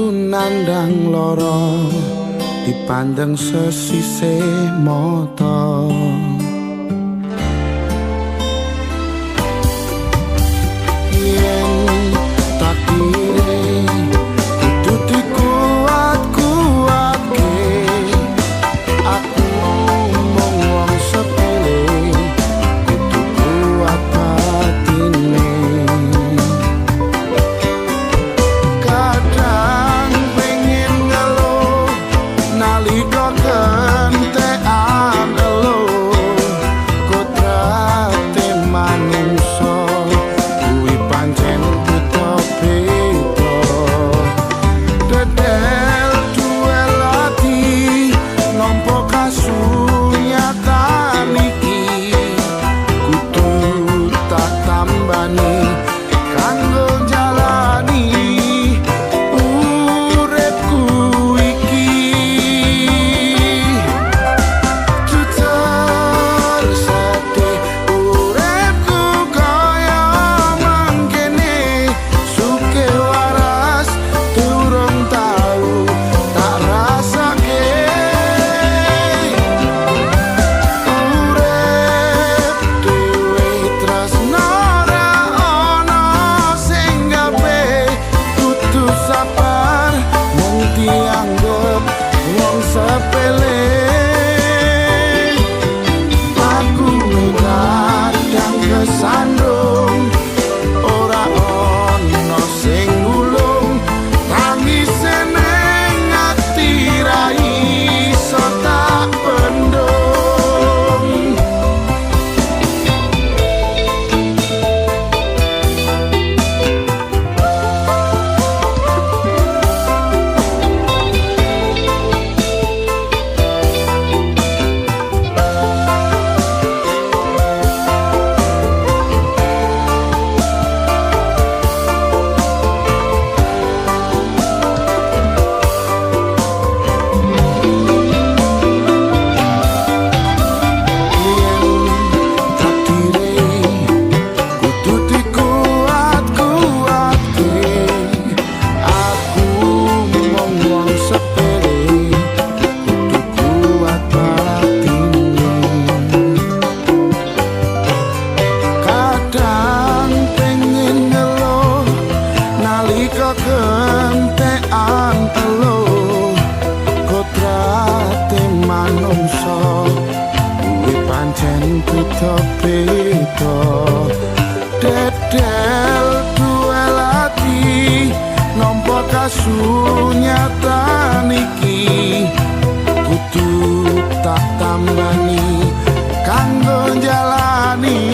Kudu nandang loro, dipandang sesise mata. Yen takdire kudu dikuat-kuatke, aku mung wong sepele, kudu kuat batine. Kadang pengen ngeluh nalika kentekan eluh, kodrate manungsa kuwi pancen beda-beda. Dedel duel ati nampa kasunyatan iki, kudu tak tambani kanggo jalani uripku iki. Jujur sedih uripku kaya mangkene, sugih waras durung tau tak rasake. Urip dhewe tresno ra ana sing gawe, kudu sabar mung dianggep wong sepele. Aku kadang kesandung, ora ana sing nulung, tangise ning ati ra iso tak bendung. Yen takdire kudu dikuat-kuatke, aku mung wong sepele, kudu kuat batine. Kadang pengen ngeluh nalika kentekan eluh, kodrate manungsa kuwi pancen beda-beda. Dedel duel ati nampa kasunyatan iki, kudu tak tambani kanggo jalani.